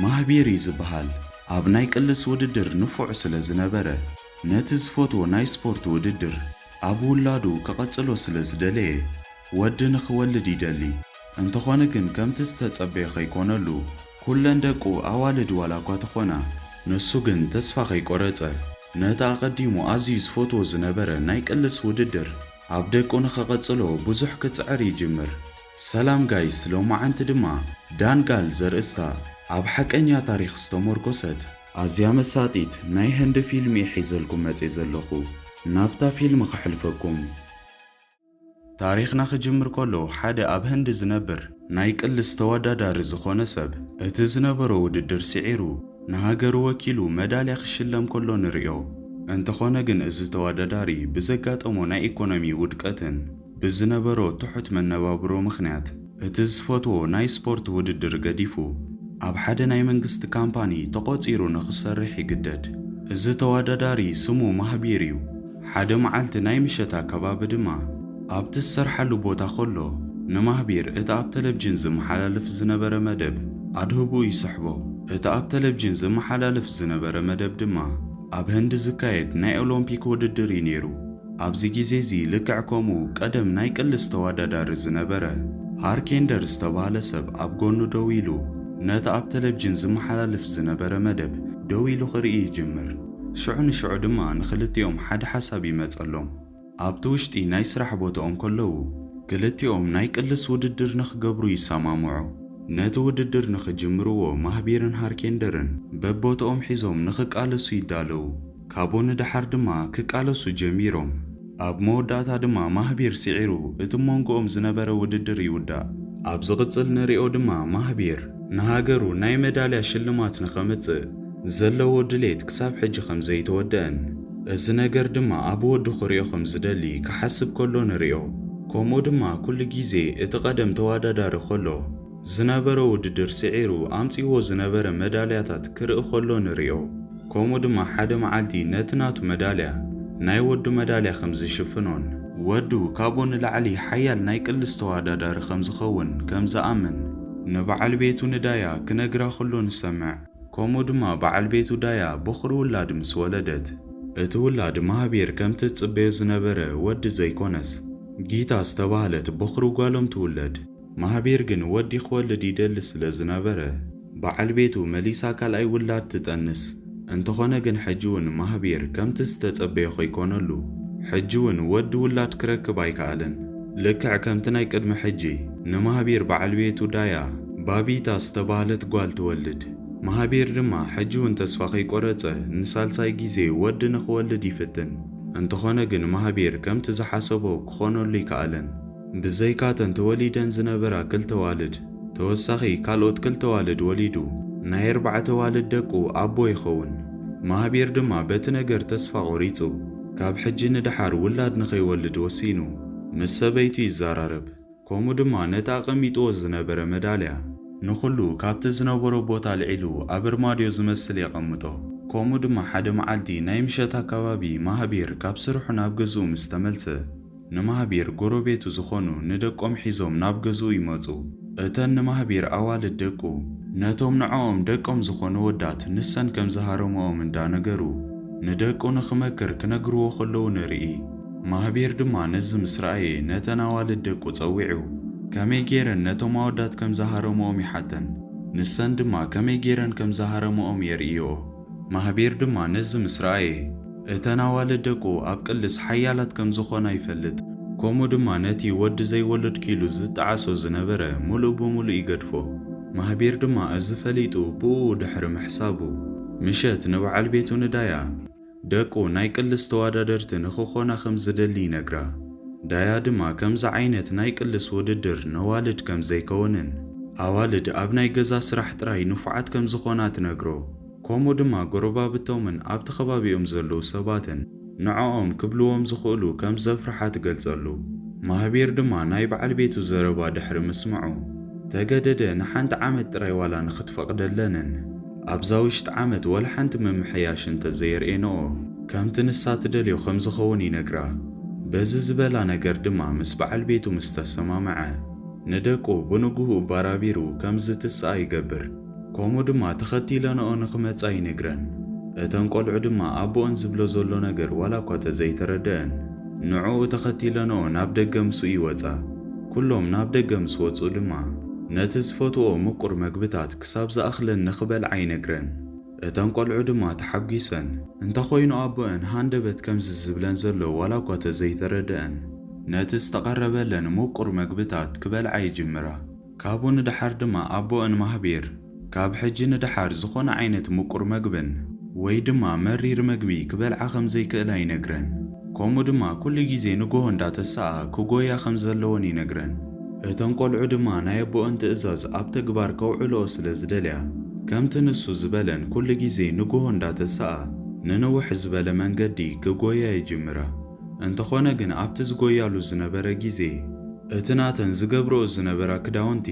ማህቢር እዩ ዝበሃል። ኣብ ናይ ቅልስ ውድድር ንፉዕ ስለ ዝነበረ፣ ነቲ ዝፈትዎ ናይ ስፖርት ውድድር ኣብ ውላዱ ከቐጽሎ ስለ ዝደለየ፣ ወዲ ንኽወልድ ይደሊ። እንተኾነ ግን ከምቲ ዝተጸበየ ከይኮነሉ፣ ኩለን ደቁ ኣዋልድ ዋላ እኳ ተኾና፣ ንሱ ግን ተስፋ ከይቆረጸ፣ ነቲ ኣቐዲሙ ኣዝዩ ዝፈትዎ ዝነበረ ናይ ቅልስ ውድድር ኣብ ደቁ ንኸቐጽሎ ብዙሕ ክጽዕር ይጅምር። ሰላም ጋይስ፣ ሎማዓንቲ ድማ ዳንጋል ዘርእስታ ኣብ ሓቀኛ ታሪኽ ዝተመርኮሰት ኣዝያ መሳጢት ናይ ህንዲ ፊልም እየ ሒዘልኩም መጽየ ዘለኹ። ናብታ ፊልም ከሕልፈኩም። ታሪኽና ክጅምር ከሎ፣ ሓደ ኣብ ህንዲ ዝነብር ናይ ቅልስ ተወዳዳሪ ዝኾነ ሰብ፣ እቲ ዝነበሮ ውድድር ስዒሩ ንሃገሩ ወኪሉ መዳልያ ክሽለም ከሎ ንርእዮ። እንተኾነ ግን፣ እዚ ተወዳዳሪ ብዘጋጠሞ ናይ ኢኮኖሚ ውድቀትን ብዝነበሮ ትሑት መነባብሮ ምኽንያት፣ እቲ ዝፈትዎ ናይ ስፖርት ውድድር ገዲፉ፣ ኣብ ሓደ ናይ መንግስቲ ካምፓኒ ተቖጺሩ ንኽሰርሕ ይግደድ። እዚ ተወዳዳሪ ስሙ ማህቢር እዩ። ሓደ መዓልቲ ናይ ምሸት ኣከባቢ ድማ፣ ኣብቲ ዝሰርሓሉ ቦታ ከሎ፣ ንማህቢር እቲ ኣብ ቴሌቪዥን ዝመሓላለፍ ዝነበረ መደብ ኣድህቡ ይስሕቦ። እቲ ኣብ ቴሌቪዥን ዝመሓላለፍ ዝነበረ መደብ ድማ፣ ኣብ ህንዲ ዝካየድ ናይ ኦሎምፒክ ውድድር እዩ ነይሩ። ኣብዚ ግዜ እዚ፣ ልክዕ ከምኡ ቀደም ናይ ቅልስ ተወዳዳሪ ዝነበረ ሃርኬንደር ዝተባህለ ሰብ ኣብ ጎኑ ደው ኢሉ፣ ነቲ ኣብ ቴሌቪዥን ዝመሓላለፍ ዝነበረ መደብ ደው ኢሉ ክርኢ ይጅምር። ሽዑ ንሽዑ ድማ ንኽልቲኦም ሓደ ሓሳብ ይመጸሎም። ኣብቲ ውሽጢ ናይ ስራሕ ቦታኦም ከለዉ፣ ክልቲኦም ናይ ቅልስ ውድድር ንኽገብሩ ይሰማምዑ። ነቲ ውድድር ንኽጅምርዎ፣ ማህቢርን ሃርኬንደርን በቦትኦም ሒዞም ንኽቃለሱ ይዳለዉ። ካብኡ ንደሓር ድማ ክቃለሱ ጀሚሮም። ኣብ መወዳእታ ድማ ማህቢር ስዒሩ፣ እቲ መንጎኦም ዝነበረ ውድድር ይውዳእ። ኣብ ዝቕጽል ንሪኦ ድማ፣ ማህቢር ንሃገሩ ናይ መዳልያ ሽልማት ንኸምጽእ ዘለዎ ድሌት ክሳብ ሕጂ ከም ዘይተወደአን፣ እዚ ነገር ድማ ኣብ ወዱ ክሪኦ ከም ዝደሊ ክሓስብ ከሎ ንሪኦ። ከምኡ ድማ ኩሉ ግዜ እቲ ቀደም ተወዳዳሪ ከሎ ዝነበረ ውድድር ስዒሩ ኣምጺእዎ ዝነበረ መዳልያታት ክርኢ ከሎ ንሪኦ። ከምኡ ድማ ሓደ መዓልቲ ነቲ ናቱ መዳልያ ናይ ወዱ መዳልያ ከም ዝሽፍኖን፣ ወዱ ካብኡ ንላዕሊ ሓያል ናይ ቅልስ ተወዳዳሪ ከም ዝኸውን ከም ዝኣምን ንበዓል ቤቱ ንዳያ ክነግራ ከሎ ንሰምዕ። ከምኡ ድማ በዓል ቤቱ ዳያ በኹሪ ውላድ ምስ ወለደት፣ እቲ ውላድ ማህቢር ከምቲ ዝጽበዮ ዝነበረ ወዲ ዘይኮነስ፣ ጊታ ዝተባህለት በኹሪ ጓሎም ትውለድ። ማህቢር ግን ወዲ ክወልድ ይደሊ ስለ ዝነበረ፣ በዓል ቤቱ መሊሳ ካልኣይ ውላድ ትጠንስ። እንተኾነ ግን ሕጂ እውን ማህቢር ከምቲ ዝተጸበዮ ከይኮነሉ፣ ሕጂ እውን ወዲ ውላድ ክረክብ ኣይከኣለን። ልክዕ ከምቲ ናይ ቅድሚ ሕጂ፣ ንማህቢር በዓል ቤቱ ዳያ ባቢታ ዝተባህለት ጓል ትወልድ። ማህቢር ድማ ሕጂ እውን ተስፋ ከይቆረጸ ንሳልሳይ ግዜ ወዲ ንኽወልድ ይፍትን። እንተኾነ ግን ማህቢር ከምቲ ዝሓሰቦ ክኾነሉ ኣይከኣለን። ብዘይካተን ተወሊደን ዝነበራ ክልተ ዋልድ፣ ተወሳኺ ካልኦት ክልተ ዋልድ ወሊዱ፣ ናይ ኣርባዕተ ዋልድ ደቁ ኣቦ ይኸውን። ማህቢር ድማ በቲ ነገር ተስፋ ቆሪጹ፣ ካብ ሕጂ ንደሓር ውላድ ንኸይወልድ ወሲኑ ምስ ሰበይቱ ይዘራረብ። ከምኡ ድማ ነቲ ኣቐሚጥዎ ዝነበረ መዳልያ ንኹሉ ካብቲ ዝነበሮ ቦታ ኣልዒሉ ኣብ ኣርማድዮ ዝመስል የቐምጦ። ከምኡ ድማ ሓደ መዓልቲ ናይ ምሸት ኣከባቢ ማህቢር ካብ ስርሑ ናብ ገዝኡ ምስ ተመልሰ፣ ንማህቢር ጎረቤቱ ዝኾኑ ንደቆም ሒዞም ናብ ገዝኡ ይመጹ። እተን ንማህቢር ኣዋልድ ደቁ፣ ነቶም ንዕኦም ደቆም ዝኾኑ ወዳት ንሰን ከም ዝሃረምኦም እንዳነገሩ፣ ንደቁ ንኽመክር ክነግርዎ ከለዉ ንርኢ። ማህቢር ድማ ነዚ ምስ ረኣየ፣ ነተን ኣዋልድ ደቁ ጸዊዑ፣ ከመይ ገይረን ነቶም ኣወዳት ከም ዝሃረምኦም ይሓተን። ንሰን ድማ ከመይ ገይረን ከም ዝሃረምኦም የርእይኦ። ማህቢር ድማ ነዚ ምስ ረኣየ፣ እተን ኣዋልድ ደቁ ኣብ ቅልስ ሓያላት ከም ዝኾና ይፈልጥ። ከምኡ ድማ ነቲ ወዲ ዘይወለድኩ ኢሉ ዝጠዓሶ ዝነበረ ምሉእ ብምሉእ ይገድፎ። ማህቢር ድማ እዚ ፈሊጡ ብኡ ድሕሪ ምሕሳቡ፣ ምሸት ንበዓል ቤቱ ንዳያ፣ ደቁ ናይ ቅልስ ተወዳደርቲ ንኽኾና ከም ዝደሊ ይነግራ። ዳያ ድማ ከምዚ ዓይነት ናይ ቅልስ ውድድር ነዋልድ ከም ዘይከውንን፣ ኣዋልድ ኣብ ናይ ገዛ ስራሕ ጥራይ ንፉዓት ከም ዝኾና ትነግሮ። ከምኡ ድማ ጎረባብቶምን ኣብቲ ከባቢኦም ዘለዉ ሰባትን ንዕኦም ክብልዎም ዝኽእሉ ከም ዘፍርሓ ትገልጸሉ። ማህቢር ድማ ናይ በዓል ቤቱ ዘረባ ድሕሪ ምስምዑ፣ ተገደደ ንሓንቲ ዓመት ጥራይ ዋላ ንኽትፈቕደለንን ኣብዛ ውሽጢ ዓመት ወላ ሓንቲ ምምሕያሽ እንተዘየርእየንኦ፣ ከምቲ ንሳ ትደልዮ ከም ዝኸውን ይነግራ። በዚ ዝበላ ነገር ድማ ምስ በዓል ቤቱ ምስ ተሰማምዐ፣ ንደቁ ብንግሁኡ ባራቢሩ ከም ዝትስኣ ይገብር። ከምኡ ድማ ተኸቲለንኦ ንኽመጻ ይነግረን። እተን ቆልዑ ድማ ኣቦኦን ዝብሎ ዘሎ ነገር ዋላ እኳ ተዘይተረደአን፣ ንዕኡ ተኸቲለንኦ ናብ ደገ ምስኡ ይወጻ። ኩሎም ናብ ደገ ምስ ወጹ ድማ፣ ነቲ ዝፈትዎ ምቁር መግብታት ክሳብ ዝኣኽለን ንኽበልዓ ይነግረን። እተን ቆልዑ ድማ ተሓጒሰን፣ እንተኾይኑ ኣቦአን ሃንደበት ከምዚ ዝብለን ዘሎ ዋላ እኳ ተዘይተረደአን፣ ነቲ ዝተቐረበለን ምቁር መግብታት ክበልዓ ይጅምራ። ካብኡ ንደሓር ድማ ኣቦአን ማህቤር፣ ካብ ሕጂ ንደሓር ዝኾነ ዓይነት ምቁር መግብን ወይ ድማ መሪር መግቢ ክበልዓ ከም ዘይክእላ ይነግረን። ከምኡ ድማ ኩሉ ግዜ ንግሆ እንዳተሰኣ ክጎያ ከም ዘለዎን ይነግረን። እተን ቆልዑ ድማ ናይ ኣቦአን ትእዛዝ ኣብ ተግባር ከውዕልኦ ስለ ዝደልያ፣ ከምቲ ንሱ ዝበለን ኩሉ ግዜ ንግሆ እንዳተሰኣ ንንውሕ ዝበለ መንገዲ ክጎያ ይጅምራ። እንተኾነ ግን ኣብቲ ዝጎያሉ ዝነበረ ግዜ፣ እቲ ናተን ዝገብርኦ ዝነበራ ክዳውንቲ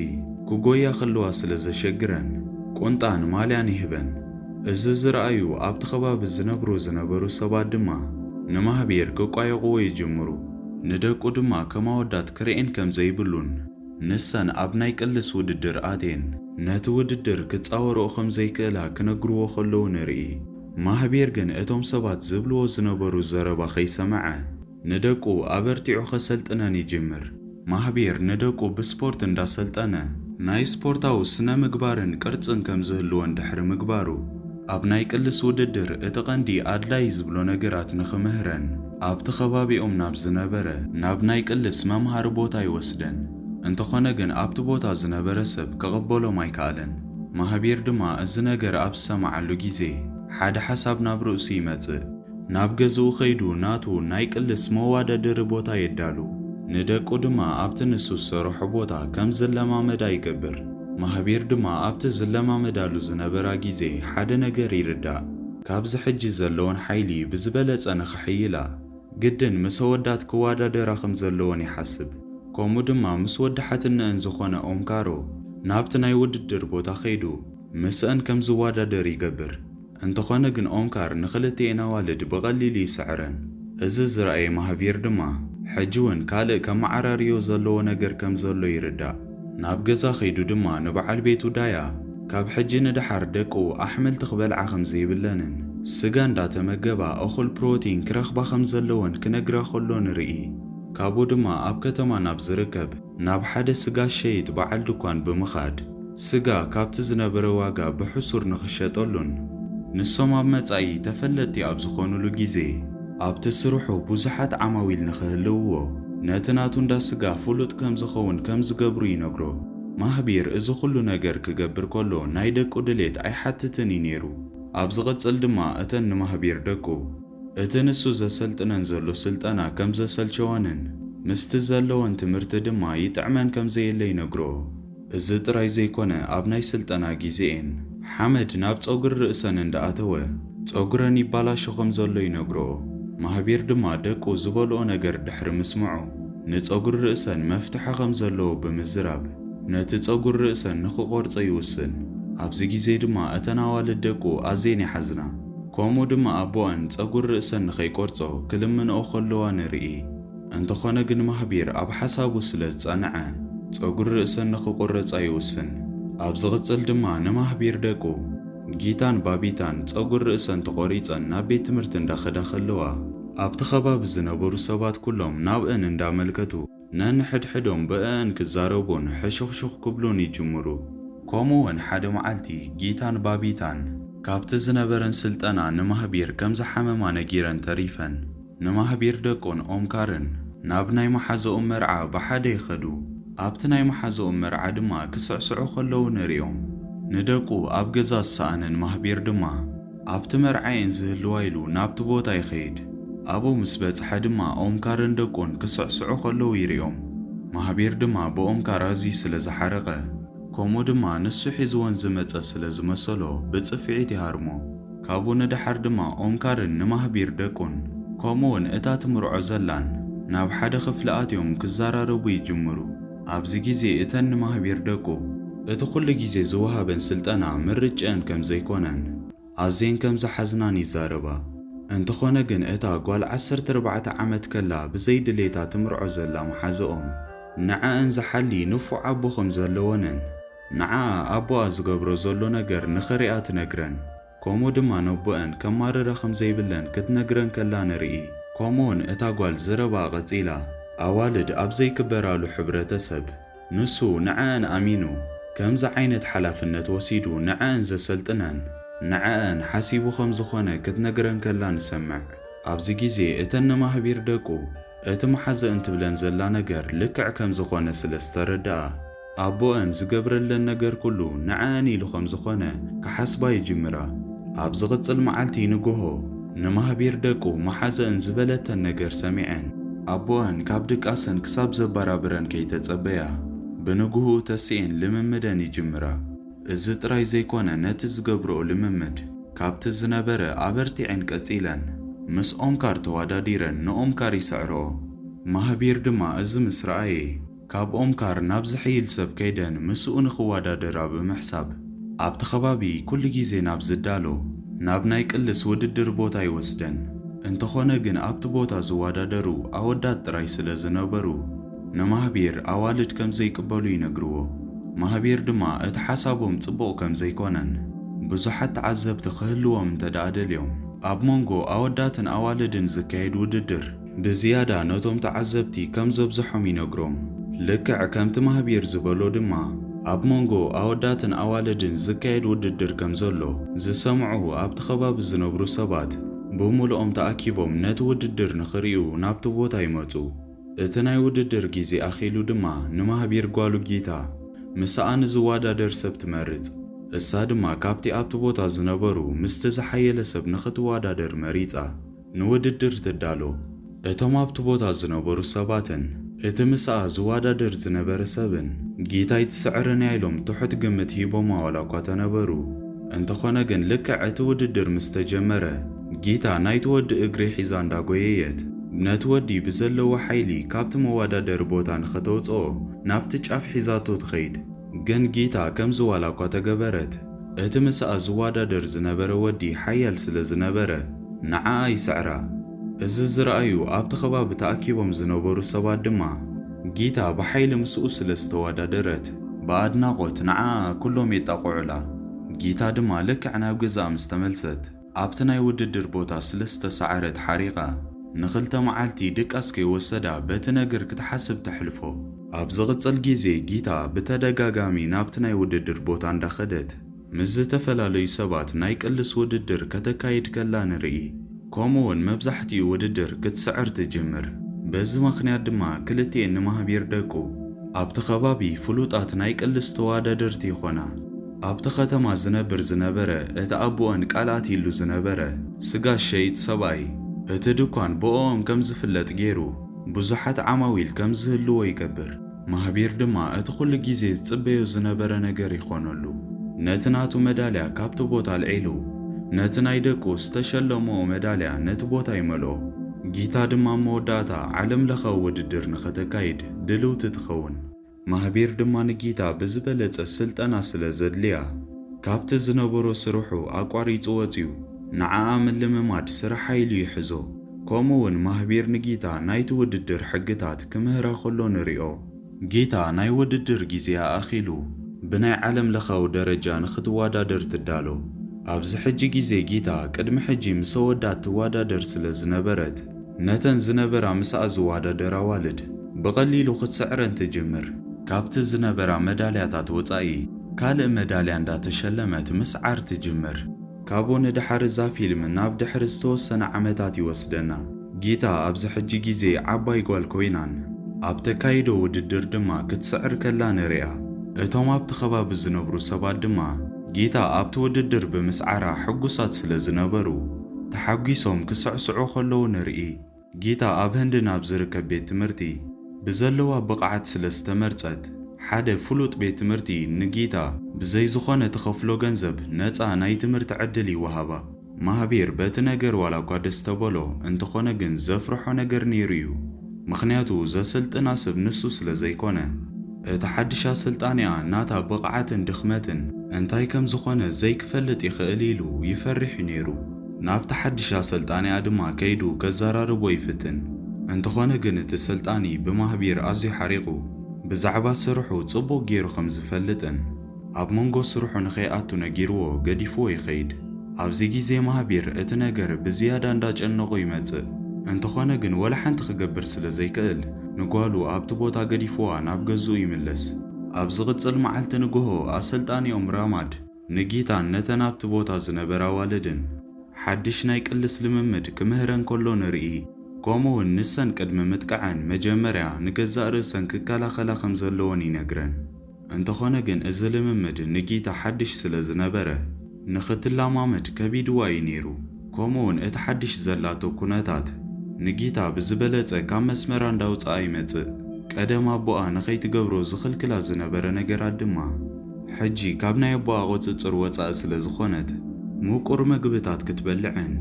ክጎያ ከለዋ ስለ ዘሸግረን፣ ቁንጣን ማልያን ይህበን። እዚ ዝረኣዩ ኣብቲ ከባቢ ዝነብሩ ዝነበሩ ሰባት ድማ ንማህቤር ክቋየቕዎ ይጅምሩ። ንደቁ ድማ ከም ኣወዳት ክርእየን ከም ዘይብሉን፣ ንሰን ኣብ ናይ ቅልስ ውድድር ኣትየን ነቲ ውድድር ክጻወርኦ ከም ዘይክእላ ክነግርዎ ከለዉ ንርኢ። ማህቤር ግን እቶም ሰባት ዝብልዎ ዝነበሩ ዘረባ ከይሰምዐ፣ ንደቁ ኣበርቲዑ ከሰልጥነን ይጅምር። ማህቤር ንደቁ ብስፖርት እንዳሰልጠነ፣ ናይ ስፖርታዊ ስነ ምግባርን ቅርጽን ከም ዝህልወን ድሕሪ ምግባሩ፣ ኣብ ናይ ቅልስ ውድድር እቲ ቀንዲ ኣድላዪ ዝብሎ ነገራት ንኽምህረን፣ ኣብቲ ከባቢኦም ናብ ዝነበረ፣ ናብ ናይ ቅልስ መምሃሪ ቦታ ይወስደን። እንተኾነ ግን ኣብቲ ቦታ ዝነበረ ሰብ ክቕበሎም ኣይከኣለን። ማህቤር ድማ እዚ ነገር ኣብ ዝሰምዓሉ ግዜ፣ ሓደ ሓሳብ ናብ ርእሱ ይመጽእ። ናብ ገዝኡ ኸይዱ ናቱ ናይ ቅልስ መዋዳደሪ ቦታ የዳሉ። ንደቁ ድማ ኣብቲ ንሱ ዝሰርሖ ቦታ ከም ዝለማመዳ ይገብር። ማህቤር ድማ ኣብቲ ዝለማመዳሉ ዝነበራ ግዜ ሓደ ነገር ይርዳእ። ካብዚ ሕጂ ዘለወን ሓይሊ ብዝበለጸ ንኽሕይላ፣ ግድን ምስ ኣወዳት ክወዳደራ ከም ዘለወን ይሓስብ። ከምኡ ድማ ምስ ወዲ ሓትነአን ዝኾነ ኦምካሮ ናብቲ ናይ ውድድር ቦታ ኸይዱ ምስአን ከም ዝወዳደር ይገብር። እንተኾነ ግን ኦምካር ንኽልቲኤን ኣዋልድ ብቐሊሉ ይስዕረን። እዚ ዝረኣየ ማህቪር ድማ፣ ሕጂ እውን ካልእ ከመዓራርዮ ዘለዎ ነገር ከም ዘሎ ይርዳእ። ናብ ገዛ ኸይዱ ድማ ንበዓል ቤቱ ዳያ፣ ካብ ሕጂ ንደሓር ደቁ ኣሕምልቲ ክበልዓ ከም ዘይብለንን፣ ስጋ እንዳተመገባ እኹል ፕሮቲን ክረኽባ ከም ዘለወን ክነግራ ከሎ ንርኢ። ካብኡ ድማ ኣብ ከተማ ናብ ዝርከብ ናብ ሓደ ስጋ ሸይጥ በዓል ድኳን ብምኻድ፣ ስጋ ካብቲ ዝነበረ ዋጋ ብሕሱር ንኽሸጠሉን፣ ንሶም ኣብ መጻኢ ተፈለጥቲ ኣብ ዝኾኑሉ ግዜ፣ ኣብቲ ስርሑ ብዙሓት ዓማዊል ንኽህልውዎ፣ ነቲ ናቱ እንዳ ስጋ ፍሉጥ ከም ዝኸውን ከም ዝገብሩ ይነግሮ። ማህቢር እዚ ኩሉ ነገር ክገብር ከሎ ናይ ደቁ ድሌት ኣይሓትትን እዩ ነይሩ። ኣብ ዝቕጽል ድማ እተን ንማህቢር ደቁ፣ እቲ ንሱ ዘሰልጥነን ዘሎ ስልጠና ከም ዘሰልቸወንን፣ ምስቲ ዘለወን ትምህርቲ ድማ ይጥዕመን ከም ዘየለ ይነግርኦ። እዚ ጥራይ ዘይኮነ፣ ኣብ ናይ ስልጠና ግዜኤን ሓመድ ናብ ጸጉሪ ርእሰን እንዳኣተወ፣ ጸጉረን ይባላሾ ከም ዘሎ ይነግርኦ። ማህቢር ድማ ደቁ ዝበልኦ ነገር ድሕሪ ምስምዑ፣ ንጸጉሪ ርእሰን መፍትሒ ከም ዘለዎ ብምዝራብ፣ ነቲ ጸጉሪ ርእሰን ንኽቆርጾ ይውስን። ኣብዚ ግዜ ድማ እተን ኣዋልድ ደቁ ኣዝየን ይሓዝና። ከምኡ ድማ ኣቦኣን ጸጉሪ ርእሰን ንኸይቆርጾ ክልምንኦ ከለዋ ንርኢ። እንተኾነ ግን ማህቢር ኣብ ሓሳቡ ስለ ዝጸንዐ፣ ጸጉሪ ርእሰን ንኽቁረጻ ይውስን። ኣብ ዝቕጽል ድማ ንማህቢር ደቁ፣ ጊታን ባቢታን ጸጉሪ ርእሰን ተቖሪጸን ናብ ቤት ትምህርቲ እንዳኸዳ ከለዋ፣ ኣብቲ ከባቢ ዝነበሩ ሰባት ኩሎም ናብአን እንዳመልከቱ፣ ነንሕድሕዶም ብእእን ክዛረቡን ሕሹኽሹኽ ክብሉን ይጅምሩ። ከምኡ እውን ሓደ መዓልቲ ጊታን ባቢታን ካብቲ ዝነበረን ስልጠና ንማህቢር ከም ዝሓመማ ነጊረን ተሪፈን፣ ንማህቢር ደቁን ኦምካርን ናብ ናይ መሓዘኦም መርዓ ብሓደ ይኸዱ። ኣብቲ ናይ መሓዘኦም መርዓ ድማ ክስዕስዑ ከለዉ ንሪኦም። ንደቁ ኣብ ገዛ ዝሰኣነን ማህቢር ድማ ኣብቲ መርዓኤን ዝህልዋ ኢሉ ናብቲ ቦታ ይኸይድ። ኣብኡ ምስ በጽሐ ድማ ኦምካርን ደቁን ክስዕስዑ ከለዉ ይሪኦም። ማህቢር ድማ ብኦምካር ኣዝዩ ስለ ዝሓረቐ፣ ከምኡ ድማ ንሱ ሒዝወን ዝመጸ ስለ ዝመሰሎ ብጽፍዒት ይሃርሞ። ካብኡ ንደሓር ድማ ኦምካርን ንማህቢር ደቁን፣ ከምኡ እውን እታ ትምርዖ ዘላን ናብ ሓደ ክፍሊ ኣትዮም ክዘራረቡ ይጅምሩ። ኣብዚ ግዜ እተን ንማህቢር ደቁ እቲ ኩሉ ግዜ ዝወሃበን ስልጠና ምርጭአን ከም ዘይኮነን፣ ኣዝየን ከም ዝሓዝናን ይዛረባ። እንተኾነ ግን እታ ጓል ዓሰርተ ኣርባዕተ ዓመት ከላ ብዘይ ድሌታ ትምርዖ ዘላ መሓዘኦም፣ ንዐኣን ዝሓሊ ንፉዕ ኣቦ ከም ዘለወንን፣ ንዓኣ ኣቦኣ ዝገብሮ ዘሎ ነገር ንኽሪኣ ትነግረን። ከምኡ ድማ ነቦኣን ከማርራ ከም ዘይብለን ክትነግረን ከላ ንርኢ። ከምኡውን እታ ጓል ዘረባኣ ቀጺላ፣ ኣዋልድ ኣብ ዘይክበራሉ ሕብረተሰብ፣ ንሱ ንዕኣን ኣሚኑ፣ ከምዚ ዓይነት ሓላፍነት ወሲዱ ንዕኣን ዘሰልጥነን፣ ንዕኣን ሓሲቡ ከም ዝኾነ ክትነግረን ከላ ንሰምዕ። ኣብዚ ግዜ እተን ንማህቢር ደቁ እቲ መሓዘእን ትብለን ዘላ ነገር ልክዕ ከም ዝኾነ ስለ ዝተረድኣ፣ ኣቦኣን ዝገብረለን ነገር ኩሉ ንዕኣን ኢሉ ከም ዝኾነ ክሓስባ ይጅምራ። ኣብ ዝቕጽል መዓልቲ ንግሆ፣ ንማህቢር ደቁ መሓዘእን ዝበለተን ነገር ሰሚዐን፣ ኣቦኣን ካብ ድቃሰን ክሳብ ዘበራብረን ከይተጸበያ፣ ብንግሆኡ ተሲኤን ልምምደን ይጅምራ። እዚ ጥራይ ዘይኮነ፣ ነቲ ዝገብርኦ ልምምድ ካብቲ ዝነበረ ኣበርቲዐን ቀጺለን፣ ምስ ኦምካር ተዋዳዲረን ንኦምካር ይስዕርኦ። ማህቢር ድማ እዚ ምስ ረኣየ፣ ካብ ኦምካር ናብ ዝሕይል ሰብ ከይደን ምስኡ ንኽወዳደራ ብምሕሳብ፣ ኣብቲ ከባቢ ኩሉ ግዜ ናብ ዝዳሎ፣ ናብ ናይ ቅልስ ውድድር ቦታ ይወስደን። እንተኾነ ግን ኣብቲ ቦታ ዝወዳደሩ ኣወዳት ጥራይ ስለ ዝነበሩ፣ ንማህቢር ኣዋልድ ከም ዘይቅበሉ ይነግርዎ። ማህቢር ድማ እቲ ሓሳቦም ጽቡቕ ከም ዘይኮነን፣ ብዙሓት ተዓዘብቲ ክህልዎም እንተ ደኣ ደልዮም፣ ኣብ መንጎ ኣወዳትን ኣዋልድን ዝካየድ ውድድር ብዝያዳ ነቶም ተዓዘብቲ ከም ዘብዝሖም ይነግሮም። ልክዕ ከምቲ ማህቢር ዝበሎ ድማ፣ ኣብ መንጎ ኣወዳትን ኣዋልድን ዝካየድ ውድድር ከም ዘሎ ዝሰምዑ ኣብቲ ከባቢ ዝነብሩ ሰባት ብምልኦም ተኣኪቦም ነቲ ውድድር ንኽርእዩ ናብቲ ቦታ ይመጹ። እቲ ናይ ውድድር ግዜ ኣኺሉ ድማ ንማህቢር ጓሉ ጊታ ምስኣ ንዝወዳደር ሰብ ትመርጽ። እሳ ድማ ካብቲ ኣብቲ ቦታ ዝነበሩ ምስቲ ዝሓየለ ሰብ ንኽትወዳደር መሪጻ ንውድድር ትዳሎ። እቶም ኣብቲ ቦታ ዝነበሩ ሰባትን እቲ ምስኣ ዝወዳደር ዝነበረ ሰብን ጊታ ኣይትስዕርን እያ ኢሎም ትሑት ግምት ሂቦማ ዋላ እኳ ተነበሩ። እንተኾነ ግን ልክዕ እቲ ውድድር ምስ ተጀመረ፣ ጊታ ናይቲ ወዲ እግሪ ሒዛ እንዳጎየየት፣ ነቲ ወዲ ብዘለዎ ሓይሊ ካብቲ መወዳደሪ ቦታ ንኸተውጽኦ ናብቲ ጫፍ ሒዛቶ ትኸይድ። ግን ጊታ ከምዚ ዋላ እኳ ተገበረት፣ እቲ ምስኣ ዝወዳደር ዝነበረ ወዲ ሓያል ስለ ዝነበረ፣ ንዓኣ ይስዕራ። እዚ ዝረኣዩ ኣብቲ ከባቢ ተኣኪቦም ዝነበሩ ሰባት ድማ፣ ጊታ ብሓይሊ ምስኡ ስለ ዝተወዳደረት፣ ብኣድናቖት ንዓኣ ኩሎም የጣቕዑላ። ጊታ ድማ ልክዕ ናብ ገዛኣ ምስ ተመልሰት፣ ኣብቲ ናይ ውድድር ቦታ ስለ ዝተሳዕረት ሓሪቓ፣ ንኽልተ መዓልቲ ድቃስ ከይወሰዳ በቲ ነገር ክትሓስብ ተሕልፎ። ኣብ ዝቕጽል ግዜ ጊታ ብተደጋጋሚ ናብቲ ናይ ውድድር ቦታ እንዳኸደት፣ ምስ ዝተፈላለዩ ሰባት ናይ ቅልስ ውድድር ከተካይድ ከላ ንርኢ። ከምኡውን መብዛሕትኡ ውድድር ክትስዕር ትጅምር። በዚ ምኽንያት ድማ ክልቲኤን ንማህቢር ደቁ ኣብቲ ከባቢ ፍሉጣት ናይ ቅልስ ተወዳደርቲ ይኾና። ኣብቲ ከተማ ዝነብር ዝነበረ እቲ ኣቦኦን ቃል ኣትይሉ ዝነበረ ስጋ ሸይጥ ሰብኣይ፣ እቲ ድኳን ብኦኦም ከም ዝፍለጥ ገይሩ ብዙሓት ዓማዊል ከም ዝህልዎ ይገብር። ማህቢር ድማ እቲ ኩሉ ግዜ ዝጽበዮ ዝነበረ ነገር ይኾነሉ። ነቲ ናቱ መዳልያ ካብቲ ቦታ ኣልዒሉ፣ ነቲ ናይ ደቁ ዝተሸለምኦ መዳልያ ነቲ ቦታ ይመልኦ። ጊታ ድማ ኣብ መወዳእታ ዓለም ለኻዊ ውድድር ንኸተካይድ ድልውቲ ትኸውን። ማህቢር ድማ ንጊታ ብዝበለጸ ስልጠና ስለ ዘድልያ፣ ካብቲ ዝነበሮ ስርሑ ኣቋሪጹ ወጺኡ፣ ንዓኣ ምልምማድ ስርሓ ኢሉ ይሕዞ። ከምኡውን ማህቢር ንጊታ ናይቲ ውድድር ሕግታት ክምህራ ከሎ ንሪኦ። ጊታ ናይ ውድድር ግዜኣ ኣኺሉ ብናይ ዓለም ለኻዊ ደረጃ ንኽትወዳደር ትዳሎ። ኣብዚ ሕጂ ግዜ ጊታ ቅድሚ ሕጂ ምስ ኣወዳት ትወዳደር ስለ ዝነበረት፣ ነተን ዝነበራ ምስኣ ዝወዳደራ ኣዋልድ ብቐሊሉ ክትስዕረን ትጅምር። ካብቲ ዝነበራ መዳልያታት ወጻኢ ካልእ መዳልያ እንዳተሸለመት ምስዓር ትጅምር። ካብኡ ንደሓር እዛ ፊልም ናብ ድሕሪ ዝተወሰነ ዓመታት ይወስደና። ጊታ ኣብዚ ሕጂ ግዜ ዓባይ ጓል ኮይናን ኣብ ተካይዶ ውድድር ድማ ክትስዕር ከላ ንሪኣ። እቶም ኣብቲ ከባቢ ዝነብሩ ሰባት ድማ ጊታ ኣብቲ ውድድር ብምስዓራ ሕጉሳት ስለ ዝነበሩ፣ ተሓጒሶም ክስዕስዑ ከለዉ ንርኢ። ጊታ ኣብ ህንዲ ናብ ዝርከብ ቤት ትምህርቲ ብዘለዋ ብቕዓት ስለ ዝተመርጸት፣ ሓደ ፍሉጥ ቤት ትምህርቲ ንጊታ ብዘይ ዝኾነ ትኸፍሎ ገንዘብ ነጻ ናይ ትምህርቲ ዕድል ይወሃባ። ማህቢር በቲ ነገር ዋላ እኳ ደስ ተበሎ፣ እንተኾነ ግን ዘፍርሖ ነገር ነይሩ እዩ። ምኽንያቱ ዘሰልጥና ሰብ ንሱ ስለ ዘይኮነ፣ እቲ ሓድሽ ኣሰልጣኒኣ ናታ ብቕዓትን ድኽመትን እንታይ ከም ዝኾነ ዘይክፈልጥ ይኽእል ኢሉ ይፈርሕ እዩ ነይሩ። ናብቲ ሓድሽ ኣሰልጣኒኣ ድማ ከይዱ ከዘራርቦ ይፍትን። እንተኾነ ግን እቲ ሰልጣኒ ብማህቢር ኣዝዩ ሓሪቑ፣ ብዛዕባ ስርሑ ጽቡቕ ገይሩ ከም ዝፈልጥን ኣብ መንጎ ስርሑ ንኸይኣቱ ነጊርዎ ገዲፍዎ ይኸይድ። ኣብዚ ግዜ ማህቢር እቲ ነገር ብዝያዳ እንዳጨነቖ ይመጽእ። እንተኾነ ግን ወላ ሓንቲ ክገብር ስለ ዘይክእል ንጓሉ ኣብቲ ቦታ ገዲፍዋ ናብ ገዝኡ ይምለስ። ኣብ ዝቕጽል መዓልቲ ንግሆ ኣሰልጣኒኦም ራማድ ንጊታን ነተን ኣብቲ ቦታ ዝነበራ ኣዋልድን ሓድሽ ናይ ቅልስ ልምምድ ክምህረን ከሎ ንርኢ። ከምኡውን ንሰን ቅድሚ ምጥቃዐን መጀመርያ ንገዛእ ርእሰን ክከላኸላ ከም ዘለወን ይነግረን። እንተኾነ ግን እዚ ልምምድ ንጊታ ሓድሽ ስለ ዝነበረ ንኽትለማመድ ከቢድዋ እዩ ነይሩ። ከምኡውን እቲ ሓድሽ ዘላቶ ኩነታት ንጊታ ብዝበለጸ ካብ መስመራ እንዳውጽኣ ይመጽእ። ቀደም ኣቦኣ ንኸይትገብሮ ዝኽልክላ ዝነበረ ነገራት ድማ ሕጂ ካብ ናይ ኣቦኣ ቁጽጽር ወጻኢ ስለ ዝኾነት ምቁር መግብታት ክትበልዕን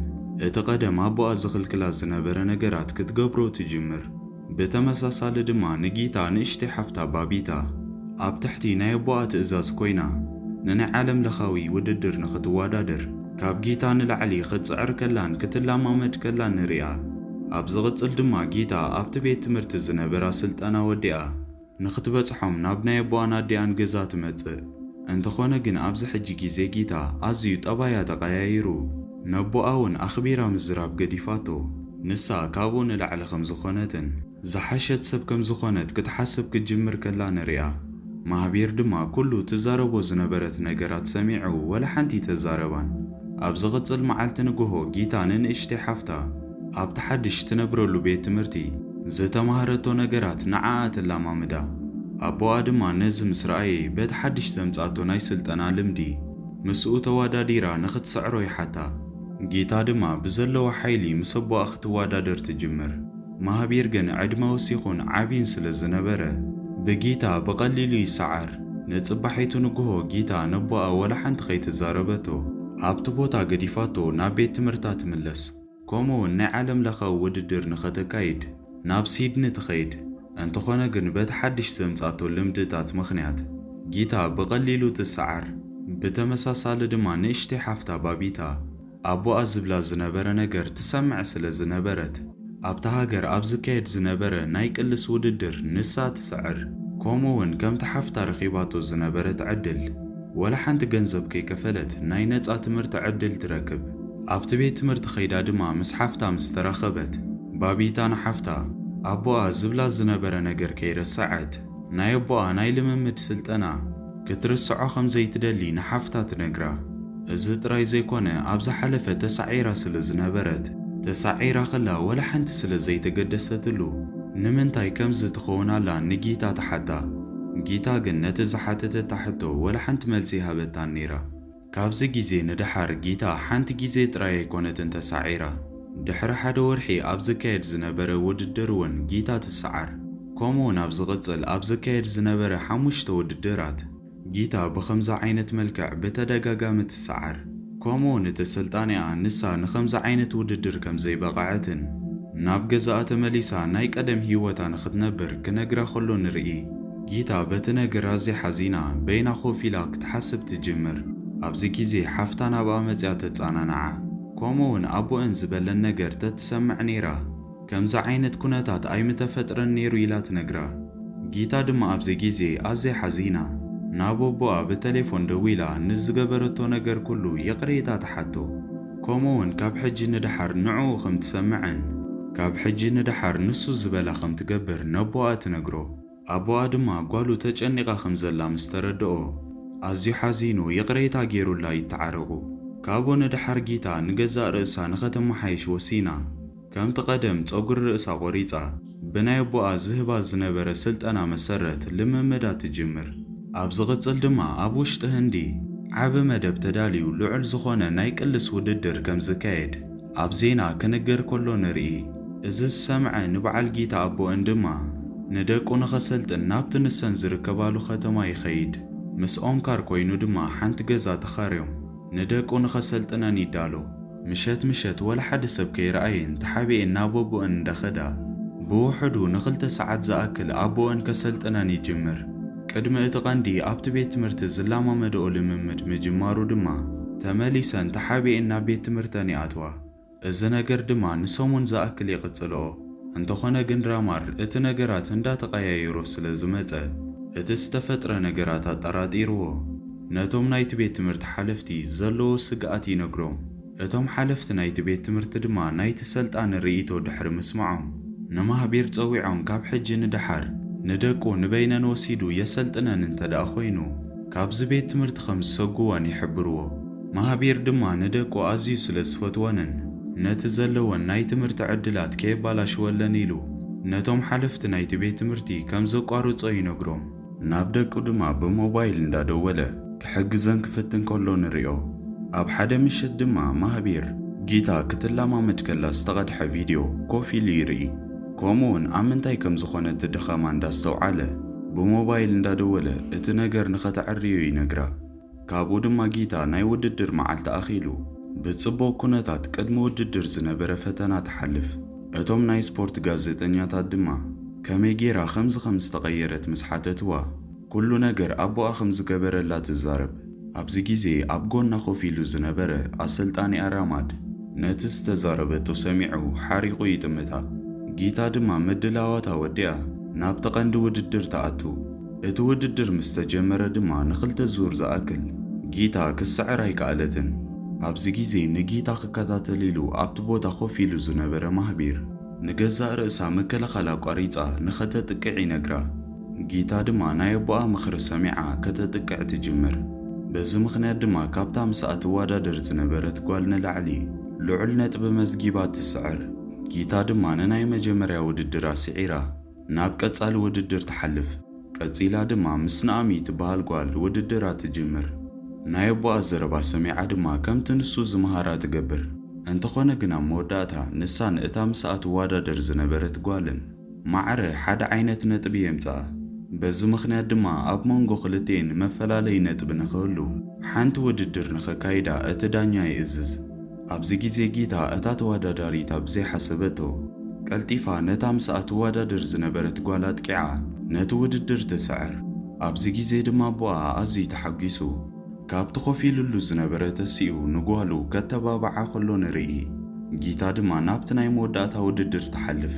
እቲ ቀደም ኣቦኣ ዝኽልክላ ዝነበረ ነገራት ክትገብሮ ትጅምር። ብተመሳሳሊ ድማ ንጊታ ንእሽተይ ሓፍታ ባቢታ ኣብ ትሕቲ ናይ ኣቦኣ ትእዛዝ ኮይና ንናይ ዓለም ለኻዊ ውድድር ንኽትወዳደር ካብ ጊታ ንላዕሊ ክትጽዕር ከላን ክትለማመድ ከላን ንሪኣ። ኣብ ዝቕጽል ድማ ጊታ ኣብቲ ቤት ትምህርቲ ዝነበራ ስልጠና ወዲኣ ንኽትበጽሖም ናብ ናይ ኣቦኣን ኣዲኣን ገዛ ትመጽእ። እንተኾነ ግን ኣብዚ ሕጂ ግዜ ጊታ ኣዝዩ ጠባያ ተቐያይሩ። ነቦኣ እውን ኣኽቢራ ምዝራብ ገዲፋቶ። ንሳ ካብኡ ንላዕሊ ከም ዝኾነትን ዝሓሸት ሰብ ከም ዝኾነት ክትሓስብ ክትጅምር ከላ ንሪኣ። ማህቢር ድማ ኩሉ ትዛረቦ ዝነበረት ነገራት ሰሚዑ ወላ ሓንቲ ተዛረባን። ኣብ ዝቕጽል መዓልቲ ንግሆ ጊታ ንንእሽተይ ሓፍታ ኣብቲ ሓድሽ ትነብረሉ ቤት ትምህርቲ ዝተማህረቶ ነገራት ንዓኣ ተላማምዳ። ኣቦኣ ድማ ነዚ ምስ ረኣየ በቲ ሓድሽ ዘምጻቶ ናይ ስልጠና ልምዲ ምስኡ ተወዳዲራ ንኽትስዕሮ ይሓታ። ጊታ ድማ ብዘለዋ ሓይሊ ምስ ኣቦኣ ክትወዳደር ትጅምር። ማህቢር ግን ዕድመ ወሲኹን ዓብዩን ስለ ዝነበረ ብጊታ ብቐሊሉ ይሰዓር። ንጽባሒቱ ንግሆ ጊታ ነቦኣ ወላ ሓንቲ ከይተዛረበቶ ኣብቲ ቦታ ገዲፋቶ ናብ ቤት ትምህርታ ትምለስ። ከምኡውን ናይ ዓለም ለኻዊ ውድድር ንኸተካይድ ናብ ሲድኒ ትኸይድ። እንተኾነ ግን በቲ ሓድሽ ዘምጻቶ ልምድታት ምኽንያት ጊታ ብቐሊሉ ትሰዓር። ብተመሳሳሊ ድማ ንእሽተይ ሓፍታ ባቢታ ኣቦኣ ዝብላ ዝነበረ ነገር ትሰምዕ ስለ ዝነበረት ኣብታ ሃገር ኣብ ዝካየድ ዝነበረ ናይ ቅልስ ውድድር ንሳ ትስዕር። ከምኡውን ከምቲ ሓፍታ ረኺባቶ ዝነበረት ዕድል ወላ ሓንቲ ገንዘብ ከይከፈለት ናይ ነጻ ትምህርቲ ዕድል ትረክብ። ኣብቲ ቤት ትምህርቲ ኸይዳ ድማ ምስ ሓፍታ ምስ ተራኸበት ባቢታ ንሓፍታ ኣቦኣ ዝብላ ዝነበረ ነገር ከይረሰዐት ናይ ኣቦኣ ናይ ልምምድ ስልጠና ክትርስዖ ከም ዘይትደሊ ንሓፍታ ትነግራ። እዚ ጥራይ ዘይኮነ ኣብ ዝሓለፈ ተሳዒራ ስለ ዝነበረት ተሳዒራ ከላ ወላ ሓንቲ ስለ ዘይተገደሰትሉ ንምንታይ ከምዚ ትኸውን ኣላ ንጊታ ትሓታ። ጊታ ግን ነቲ ዝሓተተታ ሕቶ ወላ ሓንቲ መልሲ ይሃበታን ነይራ። ካብዚ ግዜ ንደሓር ጊታ ሓንቲ ግዜ ጥራይ ኣይኮነትን ተሳዒራ። ድሕሪ ሓደ ወርሒ ኣብ ዝካየድ ዝነበረ ውድድር እውን ጊታ ትሰዓር። ከምኡውን ኣብ ዝቕጽል ኣብ ዝካየድ ዝነበረ ሓሙሽተ ውድድራት ጊታ ብኸምዚ ዓይነት መልክዕ ብተደጋጋሚ ትሰዓር። ከምኡውን እቲ ሰልጣኒኣ ንሳ ንኸምዚ ዓይነት ውድድር ከም ዘይበቐዐትን ናብ ገዛኣ ተመሊሳ ናይ ቀደም ህይወታ ንኽትነብር ክነግራ ከሎ ንርኢ። ጊታ በቲ ነገር ኣዝያ ሓዚና በይና ኮፍ ኢላ ክትሓስብ ትጅምር። ኣብዚ ግዜ ሓፍታ ናብኣ መጺኣ ተጸናንዓ። ከምኡውን ኣቦአን ዝበለን ነገር ተትሰምዕ ነይራ ከምዚ ዓይነት ኩነታት ኣይምተፈጥረን ነይሩ ኢላ ትነግራ። ጊታ ድማ ኣብዚ ግዜ ኣዝያ ሓዚና ናብ ኣቦኣ ብተሌፎን ደዊላ ንዝገበረቶ ነገር ኩሉ ይቕሬታ ትሓቶ። ከምኡውን ካብ ሕጂ ንደሓር ንዕኡ ከም ትሰምዕን ካብ ሕጂ ንደሓር ንሱ ዝበላ ከም ትገብር ነቦኣ ትነግሮ። ኣቦኣ ድማ ጓሉ ተጨኒቓ ከም ዘላ ምስ ተረድኦ ኣዝዩ ሓዚኑ ይቕሬታ ገይሩላ ይተዓረቑ። ካብኡ ንደሓር ጊታ ንገዛእ ርእሳ ንኸተመሓይሽ ወሲና። ከምቲ ቀደም ጸጉሪ ርእሳ ቆሪጻ ብናይ ኣቦኣ ዝህባ ዝነበረ ስልጠና መሰረት ልምምዳ ትጅምር። ኣብ ዝቕጽል ድማ ኣብ ውሽጢ ህንዲ ዓቢ መደብ ተዳልዩ ልዑል ዝኾነ ናይ ቅልስ ውድድር ከም ዝካየድ ኣብ ዜና ክንገር ከሎ ንርኢ። እዚ ዝሰምዐ ንበዓል ጊታ ኣቦአን ድማ ንደቁ ንኸሰልጥን ናብቲ ንሰን ዝርከባሉ ከተማ ይኸይድ። ምስ ኦምካር ኮይኑ ድማ ሓንቲ ገዛ ተኻርዮም ንደቁ ንኸሰልጥነን ይዳሎ። ምሸት ምሸት ወላ ሓደ ሰብ ከይረኣየን ተሓቢኤን ናብ ኣቦአን እንዳኸዳ ብውሕዱ ንኽልተ ሰዓት ዝኣክል ኣቦአን ከሰልጥነን ይጅምር። ቅድሚ እቲ ቀንዲ ኣብቲ ቤት ትምህርቲ ዝለማመድኦ ልምምድ ምጅማሩ ድማ ተመሊሰን ተሓቢኤን ናብ ቤት ትምህርተን ይኣትዋ። እዚ ነገር ድማ ንሰሙን ዝኣክል ይቕጽልኦ። እንተኾነ ግን ራማር እቲ ነገራት እንዳተቐያየሮ ስለ ዝመጸ እቲ ዝተፈጥረ ነገራት ኣጠራጢርዎ። ነቶም ናይቲ ቤት ትምህርቲ ሓለፍቲ ዘለዎ ስግኣት ይነግሮም። እቶም ሓለፍቲ ናይቲ ቤት ትምህርቲ ድማ ናይቲ ሰልጣን ርእይቶ ድሕሪ ምስማዖም፣ ንማህቢር ጸዊዖም ካብ ሕጂ ንደሓር ንደቁ ንበይነን ወሲዱ የሰልጥነን እንተ ደኣ ኮይኑ፣ ካብዚ ቤት ትምህርቲ ከም ዝሰጉወን ይሕብርዎ። ማህቢር ድማ ንደቁ ኣዝዩ ስለ ዝፈትወንን ነቲ ዘለወን ናይ ትምህርቲ ዕድላት ከየባላሽወለን ኢሉ ነቶም ሓለፍቲ ናይቲ ቤት ትምህርቲ ከም ዘቋርጾ ይነግሮም። ናብ ደቁ ድማ ብሞባይል እንዳደወለ ክሕግዘን ክፍትን ከሎ ንሪኦ። ኣብ ሓደ ምሸት ድማ ማህቢር ጊታ ክትለማመድ ከላ ዝተቐድሐ ቪድዮ ኮፍ ኢሉ ይርኢ። ከምኡውን ኣብ ምንታይ ከም ዝኾነ እቲ ድኸማ እንዳስተውዓለ ብሞባይል እንዳደወለ እቲ ነገር ንኸተዕርዮ ይነግራ። ካብኡ ድማ ጊታ ናይ ውድድር መዓልቲ ኣኺሉ ብጽቡቕ ኩነታት ቅድሚ ውድድር ዝነበረ ፈተና ትሓልፍ። እቶም ናይ ስፖርት ጋዜጠኛታት ድማ ከመይ ጌራ ከምዚ ከም ዝተቐየረት ምስ ሓተትዋ፣ ኩሉ ነገር ኣቦኣ ከም ዝገበረላ ትዛረብ። ኣብዚ ግዜ ኣብ ጎና ኮፍ ኢሉ ዝነበረ ኣሰልጣኒኣ ራማድ ነቲ ዝተዛረበቶ ሰሚዑ ሓሪቑ ይጥምታ። ጊታ ድማ ምድላዋታ ወዲኣ ናብቲ ቀንዲ ውድድር ትኣቱ። እቲ ውድድር ምስ ተጀመረ ድማ ንኽልተ ዙር ዝኣክል ጊታ ክስዕር ኣይከኣለትን። ኣብዚ ግዜ ንጊታ ክከታተል ኢሉ ኣብቲ ቦታ ኮፍ ኢሉ ዝነበረ ማህቢር፣ ንገዛእ ርእሳ ምክልኻል ኣቋሪጻ ንኸተጥቅዕ ይነግራ። ጊታ ድማ ናይ ኣቦኣ ምኽሪ ሰሚዓ ከተጥቅዕ ትጅምር። በዚ ምኽንያት ድማ ካብታ ምስኣ ትወዳደር ዝነበረት ጓል ንላዕሊ ልዑል ነጥቢ መዝጊባ ትስዕር። ጊታ ድማ ንናይ መጀመርያ ውድድራ ስዒራ ናብ ቀጻሊ ውድድር ትሓልፍ። ቀጺላ ድማ ምስ ናኦሚ ትበሃል ጓል ውድድራ ትጅምር። ናይ ኣቦኣ ዘረባ ሰሚዓ ድማ ከምቲ ንሱ ዝመሃራ ትገብር። እንተኾነ ግን ኣብ መወዳእታ ንሳን እታ ምስኣ ትወዳደር ዝነበረት ጓልን ማዕረ ሓደ ዓይነት ነጥቢ የምጽኣ። በዚ ምኽንያት ድማ ኣብ መንጎ ክልቲኤን መፈላለዪ ነጥቢ ንኽህሉ ሓንቲ ውድድር ንኸካይዳ እቲ ዳኛ ይእዝዝ። ኣብዚ ግዜ ጊታ እታ ተወዳዳሪታ ብዘይሓሰበቶ ቀልጢፋ ነታ ምስኣ ትወዳደር ዝነበረት ጓል ኣጥቂዓ ነቲ ውድድር ትስዕር። ኣብዚ ግዜ ድማ ኣቦኣ ኣዝዩ ተሓጒሱ ካብቲ ኮፍ ኢሉሉ ዝነበረ ተሲኡ ንጓሉ ከተባብዓ ከሎ ንርኢ። ጊታ ድማ ናብቲ ናይ መወዳእታ ውድድር ትሓልፍ።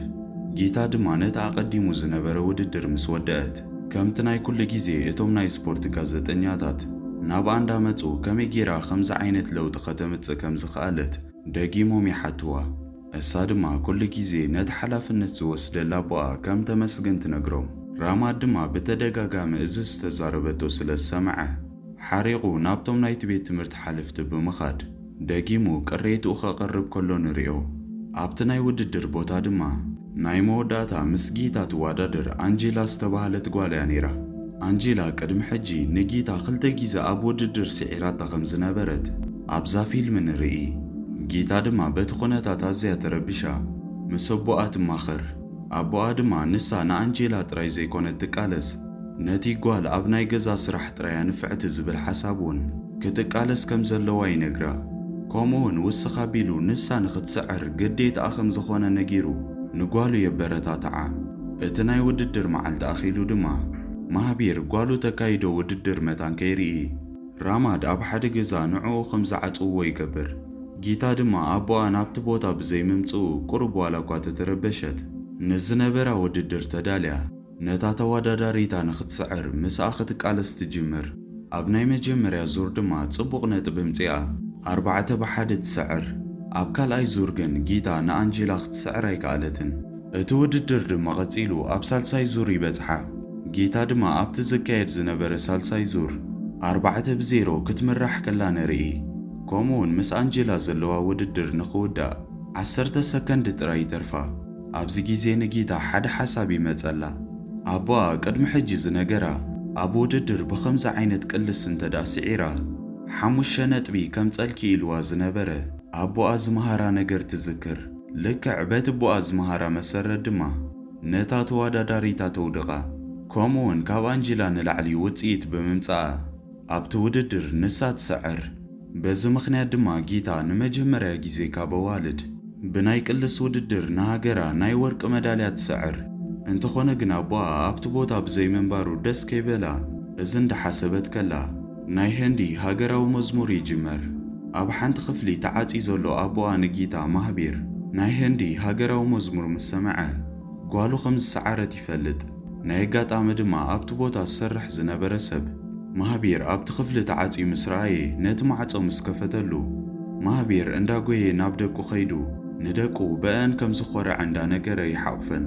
ጊታ ድማ ነቲ ኣቐዲሙ ዝነበረ ውድድር ምስ ወደአት፣ ከምቲ ናይ ኩሉ ግዜ እቶም ናይ ስፖርት ጋዜጠኛታት ናብኣ እንዳመጹ ከመይ ጌራ ከምዚ ዓይነት ለውጢ ከተምጽእ ከም ዝኸኣለት ደጊሞም ይሓትዋ። እሳ ድማ ኩሉ ግዜ ነቲ ሓላፍነት ዝወስደላ ኣቦኣ ከም ተመስግን ትነግሮም። ራማድ ድማ ብተደጋጋሚ እዚ ዝተዛረበቶ ስለ ዝሰምዐ፣ ሓሪቑ ናብቶም ናይቲ ቤት ትምህርቲ ሓለፍቲ ብምኻድ፣ ደጊሙ ቅሬትኡ ከቕርብ ከሎ ንሪኦ። ኣብቲ ናይ ውድድር ቦታ ድማ ናይ መወዳእታ ምስ ጊታ ትወዳደር ኣንጀላ ዝተባህለት ጓል እያ ነይራ። ኣንጀላ ቅድሚ ሕጂ ንጊታ ክልተ ግዜ ኣብ ውድድር ስዒራታ ከም ዝነበረት ኣብዛ ፊልም ንርኢ። ጊታ ድማ በቲ ኩነታት ኣዝያ ተረቢሻ ምስ ኣቦኣ ትማኸር። ኣቦኣ ድማ ንሳ ንኣንጀላ ጥራይ ዘይኮነት ትቃለስ፣ ነቲ ጓል ኣብ ናይ ገዛ ስራሕ ጥራይ እያ ንፍዕቲ ዝብል ሓሳብ እውን ክትቃለስ ከም ዘለዋ ይነግራ። ከምኡውን ውስኽ ኣቢሉ ንሳ ንኽትስዕር ግዴታኣ ከም ዝኾነ ነጊሩ ንጓሉ የበረታትዓ። እቲ ናይ ውድድር መዓልቲ ኣኺሉ ድማ ማህቢር ጓሉ ተካይዶ ውድድር መታን ከይርኢ ራማድ ኣብ ሓደ ገዛ ንዕኡ ከም ዝዓጽውዎ ይገብር። ጊታ ድማ ኣቦኣ ናብቲ ቦታ ብዘይምምጽኡ ቁሩብ ዋላ እኳ ተተረበሸት፣ ንዝነበራ ውድድር ተዳልያ ነታ ተወዳዳሪታ ንኽትስዕር ምስኣ ክትቃለስ ትጅምር። ኣብ ናይ መጀመርያ ዙር ድማ ጽቡቕ ነጥቢ ኣምጺኣ ኣርባዕተ ብሓደ ትስዕር። ኣብ ካልኣይ ዙር ግን ጊታ ንኣንጀላ ክትስዕር ኣይከኣለትን። እቲ ውድድር ድማ ቀጺሉ ኣብ ሳልሳይ ዙር ይበጽሓ። ጊታ ድማ ኣብቲ ዝካየድ ዝነበረ ሳልሳይ ዙር ኣርባዕተ ብዜሮ ክትምራሕ ከላ ንርኢ። ከምኡውን ምስ ኣንጀላ ዘለዋ ውድድር ንኽውዳእ ዓሰርተ ሰከንድ ጥራይ ይተርፋ። ኣብዚ ግዜ ንጊታ ሓደ ሓሳብ ይመጸላ። ኣቦኣ ቅድሚ ሕጂ ዝነገራ ኣብ ውድድር ብኸምዚ ዓይነት ቅልስ እንተ ደኣ ስዒራ፣ ሓሙሽተ ነጥቢ ከምጸልኪ ኢልዋ ዝነበረ ኣቦኣ ዝመሃራ ነገር ትዝክር። ልክዕ በቲ ኣቦኣ ዝመሃራ መሰረት ድማ ነታ ተወዳዳሪታ ተውድቓ። ከምኡውን ካብ ኣንጀላ ንላዕሊ ውጽኢት ብምምጻኣ ኣብቲ ውድድር ንሳ ትስዕር። በዚ ምኽንያት ድማ ጊታ ንመጀመርያ ግዜ ካብ ኣዋልድ ብናይ ቅልስ ውድድር ንሃገራ ናይ ወርቂ መዳልያ ትስዕር። እንተኾነ ግን ኣቦኣ ኣብቲ ቦታ ብዘይምንባሩ ደስ ከይበላ እዚ እንዳሓሰበት ከላ ናይ ህንዲ ሃገራዊ መዝሙር ይጅመር። ኣብ ሓንቲ ክፍሊ ተዓጽዩ ዘሎ ኣቦኣ ንጊታ ማህቢር ናይ ህንዲ ሃገራዊ መዝሙር ምስ ሰምዐ ጓሉ ከም ዝሰዓረት ይፈልጥ። ናይ ኣጋጣሚ ድማ ኣብቲ ቦታ ዝሰርሕ ዝነበረ ሰብ ማህቢር ኣብቲ ክፍሊ ተዓጽዩ ምስ ረኣየ፣ ነቲ ማዕጾ ምስ ከፈተሉ፣ ማህቢር እንዳጎየ ናብ ደቁ ከይዱ፣ ንደቁ በእን ከም ዝኾረዐ እንዳነገረ ይሓቑፈን።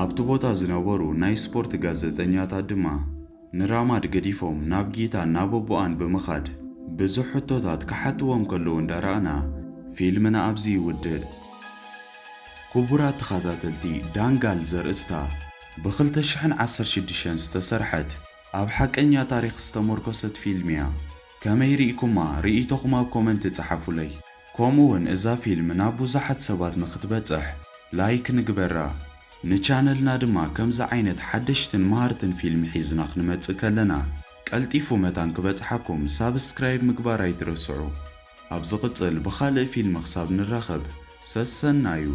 ኣብቲ ቦታ ዝነበሩ ናይ ስፖርት ጋዜጠኛታት ድማ ንራማድ ገዲፎም ናብ ጊታን ናብ ኣቦኣን ብምኻድ ብዙሕ ሕቶታት ክሓትዎም ከለዉ እንዳረኣና ፊልምና ኣብዚ ይውድእ። ክቡራት ተኸታተልቲ፣ ዳንጋል ዘርእስታ ብ ክልተ ሽሕን ዓሰርተ ሽዱሽተን ዝተሰርሐት ኣብ ሓቀኛ ታሪኽ ዝተመርኮሰት ፊልም እያ። ከመይ ርኢኩማ? ርኢቶኹም ኣብ ኮመንት ጸሓፉለይ። ከምኡ እውን እዛ ፊልም ናብ ብዙሓት ሰባት ንኽትበጽሕ ላይክ ንግበራ። ንቻነልና ድማ ከምዚ ዓይነት ሓደሽትን መሃርትን ፊልም ሒዝና ክንመጽእ ከለና ቀልጢፉ መታን ክበጽሓኩም ሳብስክራይብ ምግባር ኣይትረስዑ። ኣብ ዝቕጽል ብኻልእ ፊልም ክሳብ ንራኸብ ሰሰናዩ።